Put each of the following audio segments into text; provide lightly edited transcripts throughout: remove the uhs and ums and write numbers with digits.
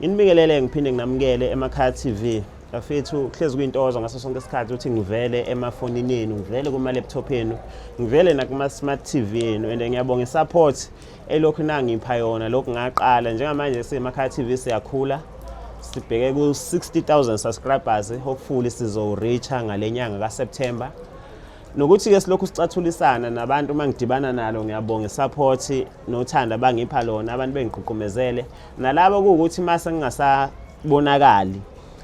Nginibingelele ngiphinde nginamukele Emakhaya TV. Bafethu, kuhlezi kuyintokozo ngaso sonke isikhathi ukuthi ngivele emafonini enu, ngivele kuma-laptop enu, ngivele nakuma-smart TV enu, and ngiyabonga i-support elokhu nangipha yona lokhu ngaqala. Njengamanje siyiMakhaya TV, siyakhula, sibheke ku-60,000 subscribers. Hopefully sizoreacha ngale nyanga kaSeptember. Nokuthi-ke silokhu sicathulisana nabantu uma ngidibana nalo, ngiyabonga i-support nothando abangipha lona, abantu bengigqugqumezele, nalabo kuwukuthi mase ngingasabonakali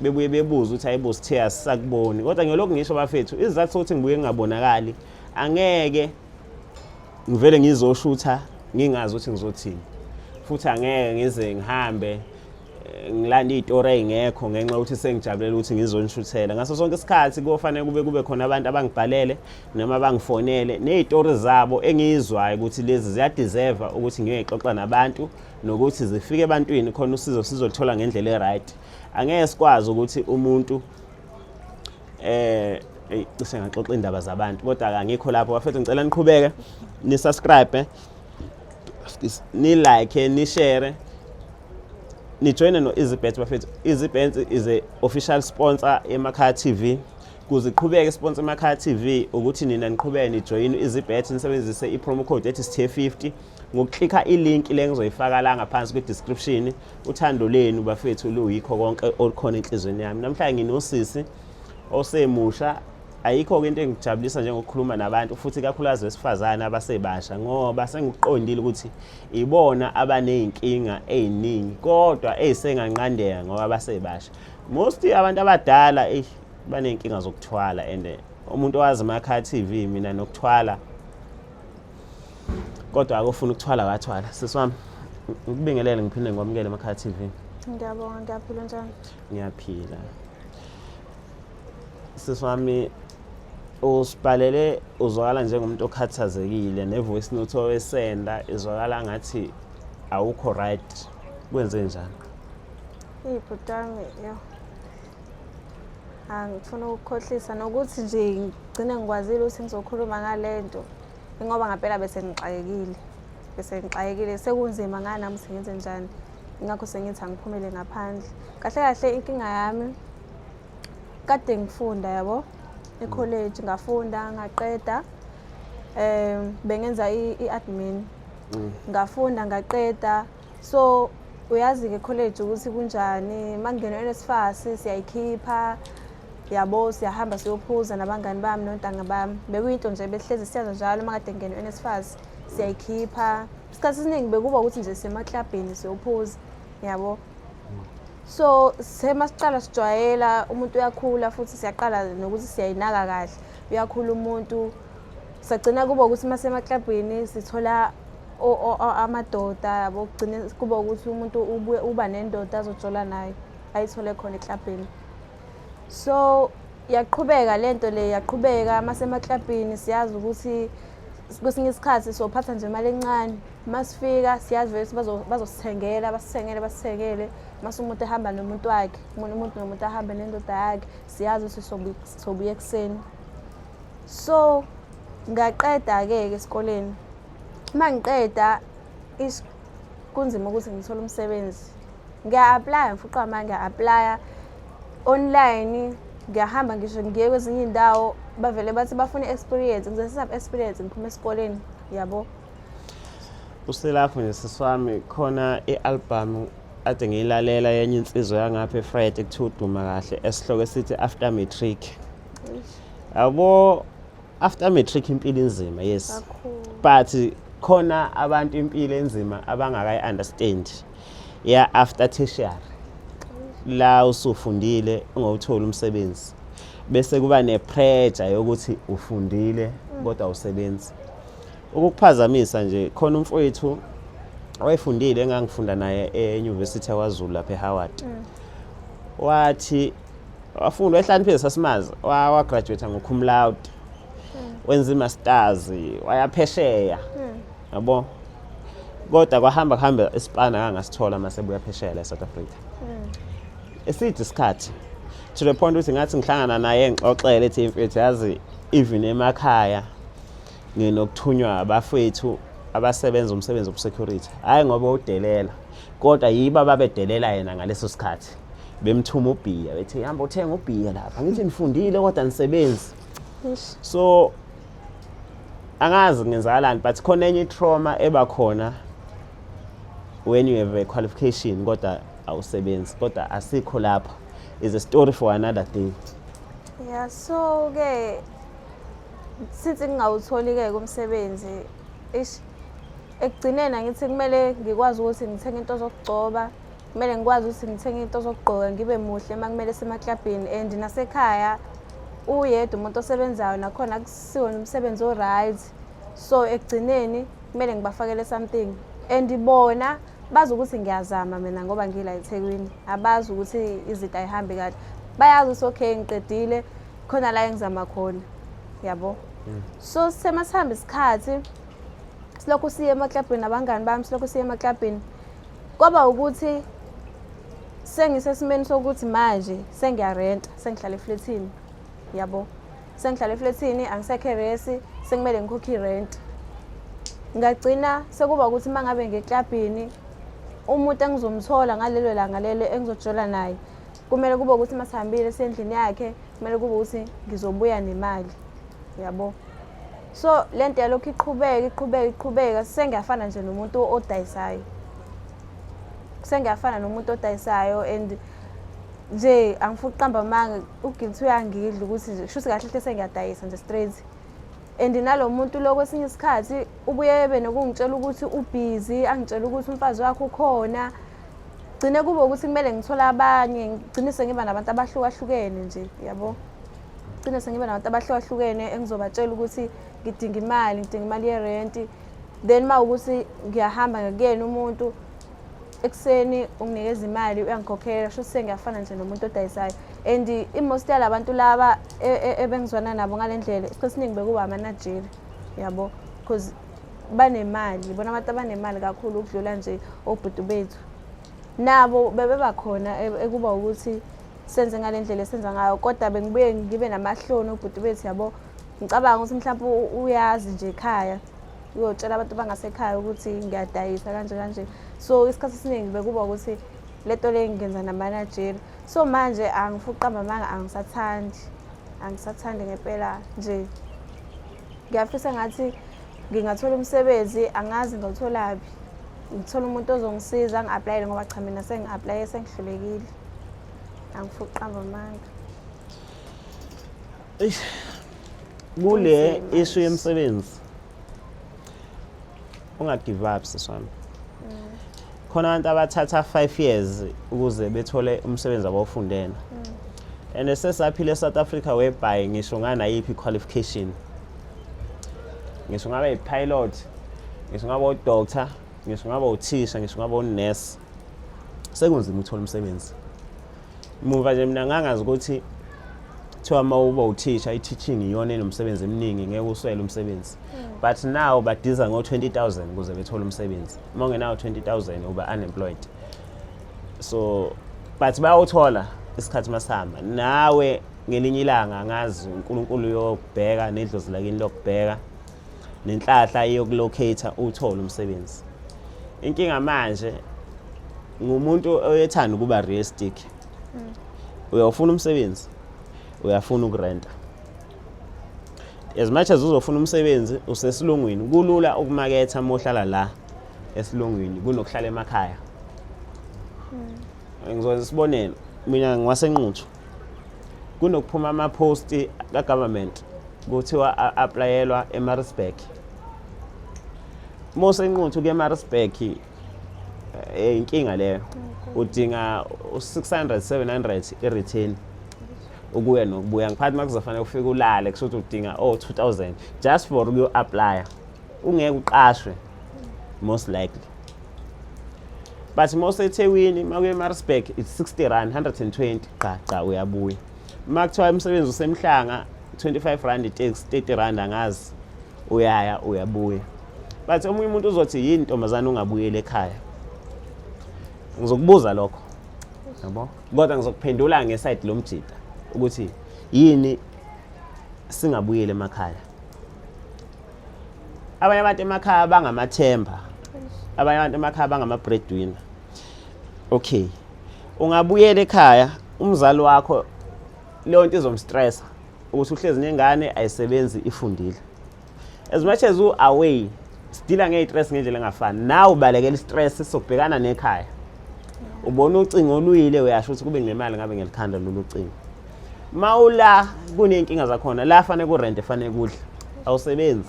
bebuye bebuze ukuthi, "Hayibo sithe asisakuboni." Kodwa ngiyolokhu ngisho bafethu, isizathu sokuthi ngibuye ngingabonakali, angeke ngivele ngizoshutha ngingazi ukuthi ngizothini, futhi angeke ngize ngihambe ngilanda iy'tori ey'ngekho ngenxa yokuthi sengijabulela ukuthi ngizonishuthela. Ngaso sonke isikhathi kuyofanele kube khona abantu abangibhalele noma abangifonele ney'tori zabo engiyizwayo ukuthi lezi ziyadeserva ukuthi ngiyoyixoxa nabantu nokuthi zifike ebantwini khona usizo sizolithola ngendlela e-right. Angeke sikwazi ukuthi umuntu eyi, cishe ngaxoxa indaba zabantu, kodwa angikho lapho bafethu. Ngicela niqhubeke ni-subscribe, ni-like, ni-share, nijoyine no-EasyBet bafethu. EasyBet is a official sponsor eMakhaya TV. Kuze iqhubeke sponsor eMakhaya TV ukuthi nina niqhubeke nijoyine u-EasyBet, nisebenzise i-promo code ethi SITHE50 ngokuklikha i-link le ngizoyifaka la ngaphansi kwi-description. Uthando lenu bafethu luyikho konke olukhona enhliziyweni yami. Namhlanje nginosisi osemusha. Ayikho-ke into engijabulisa njengokukhuluma nabantu, futhi ikakhulukazi besifazane abasebasha, ngoba sengikuqondile ukuthi ibona abaney'nkinga ey'ningi kodwa ey'senganqandeka ngoba basebasha. Most abantu abadala, eyi, baney'nkinga zokuthwala, and umuntu owazi Emakhaya TV, mina nokuthwala, kodwa akufuna ukuthwala wathwala. Sisi wami, ngikubingelele ngiphinde ngikwamukele Emakhaya TV. Ngiyabonga, ngiyaphila, njani? Ngiyaphila. Sisi wami, usibhalele, uzwakala njengomuntu okhathazekile, ne-voice note owesenda izwakala ngathi awukho right. Kwenze njani? Eyi bhuti wami, yo. Angifuna ukukhohlisa nokuthi nje ngigcine ngikwazile ukuthi ngizokhuluma ngale nto. Ngoba ngampela bese ngixakekile. Bese ngixakekile, sekunzima ngani nami ukuthi ngenze njani. Ingakho sengithi angiphumele ngaphandle. Kahle kahle inkinga yami, kade ngifunda yabo e-college, ngafunda ngaqeda, bengenza i-admin. Ngafunda ngaqeda, so uyazi-ke college ukuthi kunjani, makungena u-NSFAS siyayikhipha yabo, siyahamba siyophuza nabangani bami nontanga bami. Bekuyinto nje behlezi siyenza njalo, uma kade ngena u-NSFAS siyayikhipha. Isikhathi esiningi bekuba ukuthi nje semaklabhini siyophuza yabo. So semasiqala sijwayela, umuntu uyakhula, futhi siyaqala nokuthi siyayinaka kahle, uyakhula umuntu, sagcina kuba ukuthi masemaklabhini sithola amadoda yabo, kugcine kuba ukuthi umuntu ubuye uba nendoda azojola nayo, ayithole khona eklabhini. So yaqhubeka lento le, yaqhubeka masemaklabhini. Siyazi ukuthi kwesinye isikhathi sophatha nje imali encane, masifika siyazi vele ukuthi bazosithengela, basithengele, basithengele. Mase umuntu ehamba nomuntu wakhe, umuntu nomuntu ahambe nendoda yakhe, siyazi ukuthi sobuya ekuseni. So ngaqeda-ke ke esikoleni. Uma ngiqeda, kunzima ukuthi ngithole umsebenzi. Ngiya-apply-a, ngifuqa amanga, ngiya-apply-a online, ngiyahamba ngisho ngiye kwezinye iy'ndawo, bavele bathi bafuna i-experience. Ngize experience ngiphuma esikoleni yabo. Uselapho nje sisi wami, khona i-album ade ngiyilalela yenye insizwa yangapha eFred ekuthiwa uDuma Kahle, esihloko esithi "After Matric". Yabo, after matric impilo inzima, yes. Kakhulu. But khona abantu impilo enzima abangakayi-understand ya after tertiary, la usufundile ungawutholi umsebenzi, bese kuba ne-pressure yokuthi ufundile kodwa awusebenzi. Ukukuphazamisa nje, khona umfowethu owayefundile engangifunda naye e-University yakwaZulu lapha eHoward, wathi wafunda, wayehlaniphile, sasimazi, wagraduate ngo-cum laude, wenza i-masters, wayaphesheya yabo, kodwa kwahamba kuhamba isipana angasithola mase buya phesheya la e-South Africa eside isikhathi, to the point ukuthi ngathi ngihlangana naye ngixoxele, ethi, "Mfethu, yazi even emakhaya nginokuthunywa abafethu abasebenza umsebenzi wobusecurity, hhayi ngoba udelela." Kodwa yibo ababedelela yena ngaleso sikhathi, bemthuma ubhiya, bethi hamba uthenga ubhiya lapha, ngithi nifundile kodwa nisebenzi. So angazi kungenzakalani, but khona enye i-trauma eba khona when you have a qualification kodwa awusebenzi. Kodwa asikho lapho, is a story for another day. Yeah, so ke since ngingawutholi ke umsebenzi, ish, ekugcineni angithi kumele ngikwazi ukuthi ngithenge into zokugcoba, kumele ngikwazi ukuthi ngithenge into zokugqoka, ngibe muhle uma kumele semaklabhini. And nasekhaya uyedwa umuntu osebenzayo, nakhona akusiwona umsebenzi o-right. So ekugcineni kumele ngibafakele something, and bona bazi ukuthi ngiyazama mina ngoba ngila eThekwini. Abazi ukuthi izinto ayihambi kahle, bayazi ukuthi okay, ngiqedile, khona la engizama khona, yabo. So sithe masihamba isikhathi, silokhu siye emaklabhini nabangani bami, silokhu siye emaklabhini, kwaba ukuthi sengisesimeni sokuthi manje sengiyarenta, sengihlala eflethini, yabo. Sengihlala eflethini, angisekho eresi, sekumele ngikhokhe irent. Ngagcina sekuba ukuthi uma ngabe ngeklabhini, umuntu engizomthola ngalelo langa lelo engizojola naye, kumele kube ukuthi uma sihambile sendlini yakhe, kumele kube ukuthi ngizobuya nemali, yabo. So le nto yalokhu iqhubeka, iqhubeka, iqhubeka, sengiyafana nje nomuntu odayisayo, sengiyafana nomuntu odayisayo. And nje angifuni ukuqamba amanga, uguilt uyangidla ukuthi nje kushuthi kahle hle sengiyadayisa nje straight. And nalo muntu lo kwesinye isikhathi ubuye ebe nokungitshela ukuthi ubhizi, angitshela ukuthi umfazi wakhe ukhona. Gcine kube ukuthi kumele ngithole abanye, ngigcine sengiba nabantu abahlukahlukene nje, yabo. Gcine sengiba nabantu abahlukahlukene engizobatshela ukuthi ngidinga imali, ngidinga imali yerenti. Then uma ukuthi ngiyahamba ngakuyena umuntu ekuseni, unginikeza imali, uyangikhokhela, sho sengiyafana nje nomuntu odayisayo. And i-most yalabantu laba ebengizwana nabo ngale ndlela, isikhathi esiningi bekuba amaNigeria, yabo, because banemali bona, abantu abanemali kakhulu ukudlula nje obhuti bethu. Nabo bebeba khona ekuba ukuthi senze ngale ndlela esenza ngayo, kodwa bengibuye ngibe namahloni obhuti bethu, yabo. Ngicabanga ukuthi mhlawumbe uyazi nje ekhaya, uyotshela abantu bangasekhaya ukuthi ngiyadayisa kanje kanje. So isikhathi esiningi bekuba ukuthi lento le ngenza namaNigeria. So manje angifuni ukuqamba amanga, angisathandi, angisathandi ngempela nje. Ngiyafisa ngathi ngingathola umsebenzi, angazi ngawutholaphi, ngithole umuntu ozongisiza ngi-applyele, ngoba cha, mina sengi-applaye, sengihlulekile, angifuni ukuqamba amanga. Eish. Kule Kunzima issue nje. yemsebenzi, unga-give up, siswami. Khona abantu abathatha 5 years ukuze bethole umsebenzi abawufundela, and sesaphila e-South Africa whereby ngisho nganayiphi i-qualification, ngisho ngabe i-pilot, ngisho ngabe udoctor, ngisho ngabe uthisha, ngisho ngabe unesi, sekunzima ukuthola umsebenzi. Muva nje mina ngangazi ukuthi kuthiwa uma uba uthisha, i-teaching iyona enomsebenzi eminingi, ngeke uswele umsebenzi, but now badiza ngo-20 000 ukuze bethole umsebenzi. Uma ungenawo 20 000 uba unemployed. So but bayawuthola isikhathi masihamba nawe ngelinye ilanga, angazi, uNkulunkulu uyokubheka nedlozi lakini lokubheka nenhlahla iyokulocate, uthole umsebenzi. Inkinga manje, ngumuntu oyethanda ukuba realistic. Uyawufuna umsebenzi, uyafuna ukurenta. As much as uzofuna umsebenzi usesilungwini, kulula ukumaketha uma uhlala la esilungwini kunokuhlala emakhaya. Ngizokwenza isibonelo, mina ngiwaseNquthu. Kunokuphuma ama-post ka-government kuthiwa a-applyelwa eMaritzburg, uma useNquthu kuye eMaritzburg, inkinga leyo. Udinga u-600, 700 i-return ukuya nokubuya. Ngiphathi uma kuzofanele ufike ulale, kusho ukuthi udinga oh 2000 just for ukuyo-applya, ungeke uqashwe most likely. But uma useThekwini, uma kuye eMaritzburg, it's R60, 120, qa qa, uyabuya. Uma kuthiwa umsebenzi useMhlanga, R25 itaxi, R30, angazi, uyaya, uyabuya. But omunye umuntu uzothi, "Yini ntombazane ungabuyeli ekhaya?" Ngizokubuza lokho, yabo, kodwa ngizokuphendula ngeside lomjida ukuthi yini singabuyeli emakhaya. Abanye abantu emakhaya bangamathemba, abanye abantu emakhaya bangama-breadwinner. Okay, ungabuyela ekhaya, umzali wakho leyo nto izomstressa ukuthi uhlezi nengane ayisebenzi, ifundile. As much as u-away, sidila ngey'stress ngendlela engafani. Nawe ubalekela i-stress sokubhekana nekhaya, ubona ucingo oluyile, uyasho ukuthi kube ngemali ngabe ngelikhanda lolu cingo. Ma ula kuney'nkinga zakhona la, fanele kurente, fanele kudla, awusebenzi.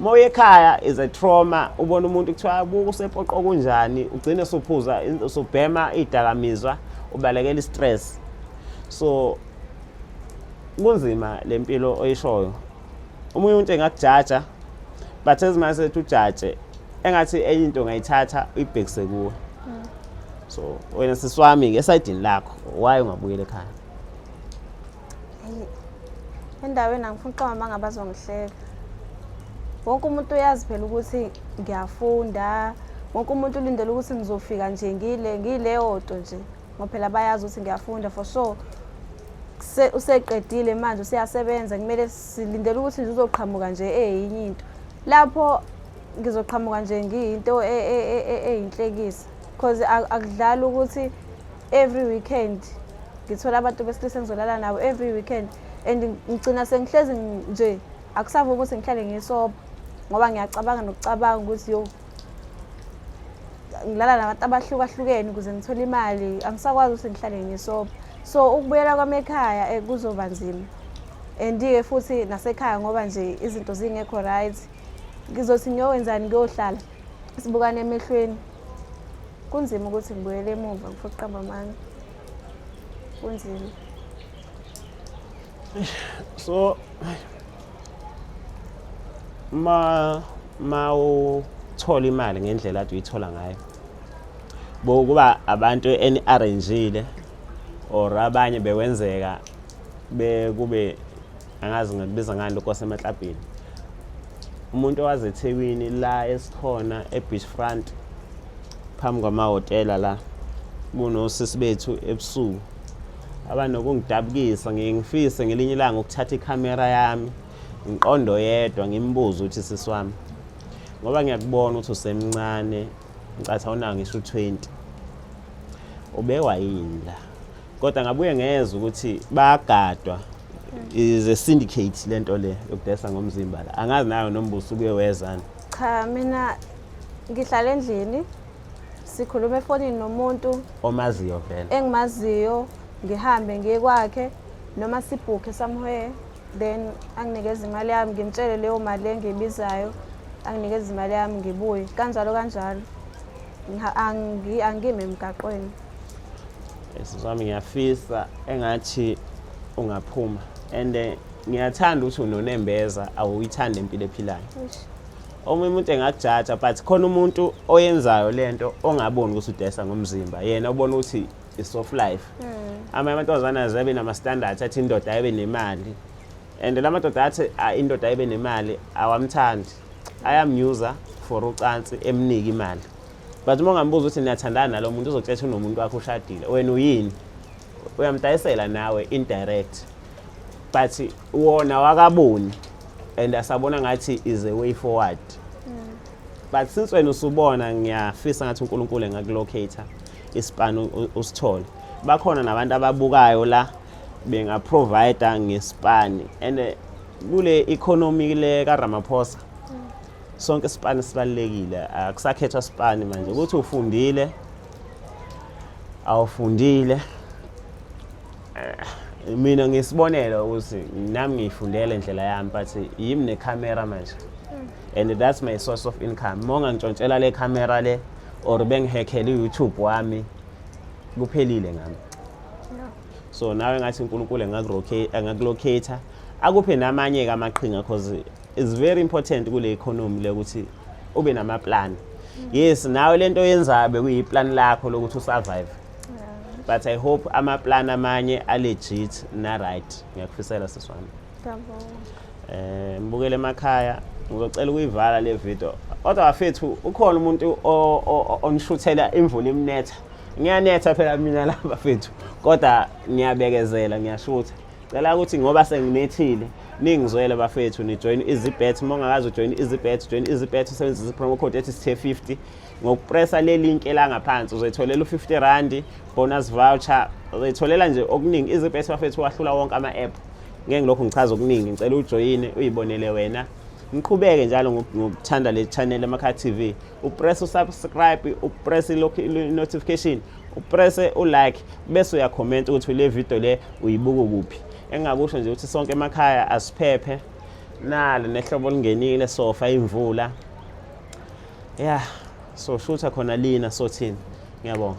Uma uye ekhaya is a trauma, ubona umuntu kuthiwa buka usepoqo kunjani, ugcine usuphuza, usubhema iy'dakamizwa, ubalekela i-stress. So kunzima le mpilo oyishoyo. Omunye umuntu engakujaja, but ezimanje sethi ujaje engathi enye into ungayithatha uyibhekise kuwe. So wena sisi wami-ke, esayidini lakho, why ungabuyela ekhaya? Eyi, endaweni angifuni ukuqamba amanga, bazongihleka. Wonke umuntu uyazi phela ukuthi ngiyafunda, wonke umuntu ulindele ukuthi ngizofika nje ngile ngiyileyo nto nje, ngoba phela bayazi ukuthi ngiyafunda for sure. Useqedile manje, useyasebenza, kumele silindele ukuthi nje uzoqhamuka nje eyinye into. Lapho ngizoqhamuka nje ngiyinto eyinhlekisa, because akudlali ukuthi every weekend ngithola abantu besilisa engizolala nabo every weekend, and ngigcina sengihlezi nje akusavumi ukuthi ngihlale ngisobha, ngoba ngiyacabanga nokucabanga ukuthi yo, ngilala nabantu abahlukahlukene ukuze ngithole imali, angisakwazi ukuthi ngihlale ngisobha. So ukubuyela kwami ekhaya kuzoba nzima, and-ke futhi nasekhaya ngoba nje izinto zingekho right, ngizothi ngiyowenzani, ngiyohlala sibukane emehlweni? Kunzima ukuthi ngibuyele emuva, ngifuna ukuqamba amanga, kunzima. So ma uthola imali ngendlela ade uyithola ngayo, bokuba abantu eni-arrangile or abanye bekwenzeka bekube, angazi ngakubiza ngani lokho wasemaklabhini, umuntu owazi eThekwini la esikhona e-beach front phambi kwamahhotela la kunosisi bethu ebusuku abanokungidabukisa. Ngiye ngifise ngelinye ilanga ukuthatha ikhamera yami ngiqondo yedwa, ngimbuze ukuthi, "Sisi wami, ngoba ngiyakubona ukuthi usemncane, ngicathi awunawo ngisho u-20, ubekwa yini la?" Kodwa ngabuye ngezwa ukuthi bayagadwa, is a syndicate lento le yokudayisa ngomzimba la. Angazi nayo nombuso ubuye wezana. Cha, mina ngihlala endlini, sikhuluma efonini nomuntu omaziyo vele. Engimaziyo, ngihambe ngiye kwakhe noma sibhukhe somewhere, then anginikeze imali yami, ngimtshele leyo mali engiyibizayo, anginikeze imali yami, ngibuye, kanjalo kanjalo. Angimi emgaqweni. Sisi wami, ngiyafisa engathi ungaphuma, and ngiyathanda ukuthi unonembeza, awuyithanda impilo ephilayo. Eish. Omunye umuntu engakujaja, but khona umuntu oyenzayo lento ongaboni ukuthi udayisa ngomzimba, yena ubona ukuthi i-soft life. Amanye amantombazane azabe nama-standards athi indoda ayibe nemali, and la madoda athi, "Ah, indoda ayibe nemali," awamthandi, ayamnyuza for ucansi, emnike imali. But uma ungambuza ukuthi niyathandana nalo muntu, uzokutshela unomuntu wakho, ushadile. Wena uyini? Uyamdayisela nawe indirect, but wona wakaboni and asabona ngathi is a way forward. But since wena usubona, ngiyafisa ngathi uNkulunkulu engakulocate isipani usithole. Bakhona nabantu ababukayo la bengaprovide ngesipani, and kule economy le kaRamaphosa sonke isipani sibalulekile, akusakhethwa sipani manje ukuthi ufundile, awufundile. Mina ngisibonelo ukuthi nami ngiyifundele indlela yami, but yimi nekhamera manje and that's my source of income. Uma ungantshontshela le camera le or bengihackele i-YouTube wami, kuphelile ngami. So nawe ngathi uNkulunkulu engakulocate, akuphe namanye-ke amaqhinga, cause it's very important kule economy le ukuthi ube nama-plan. Yes, nawe lento oyenzayo bekuyiplan lakho lokuthi usurvive, but I hope ama-plan amanye a-legit na-right. Ngiyakufisela, sisi wami. Ngiyabonga. Mbukele emakhaya, ngizocela ukuyivala le video, kodwa bafethu, ukhona umuntu onishuthela imvula imnetha. Ngiyanetha phela mina la bafethu, kodwa ngiyabekezela, ngiyashutha. Cela ukuthi ngoba senginethile Ningizwele bafethu, nijoyine EasyBet. Uma ungakazi ujoyine EasyBet, join EasyBet usebenzise i-promo code ethi Sithe50. Ngokupressa le link elangaphansi uzoyitholela u-50 rand bonus voucher, uzoyitholela nje okuningi. EasyBet bafethu wahlula wonke ama-app. Ngeke ngilokhu ngichaza okuningi, ngicela ujoyine uyibonele wena. Niqhubeke njalo ngokuthanda le channel Emakhaya TV, upress usubscribe, upress i-notification, upresse ulike, bese uyakhomenta ukuthi le video le uyibuka kuphi. Engingakusho nje ukuthi sonke emakhaya asiphephe, nalo nehlobo lingenile, sofa imvula ya, so shutha khona lina sothini. Ngiyabonga.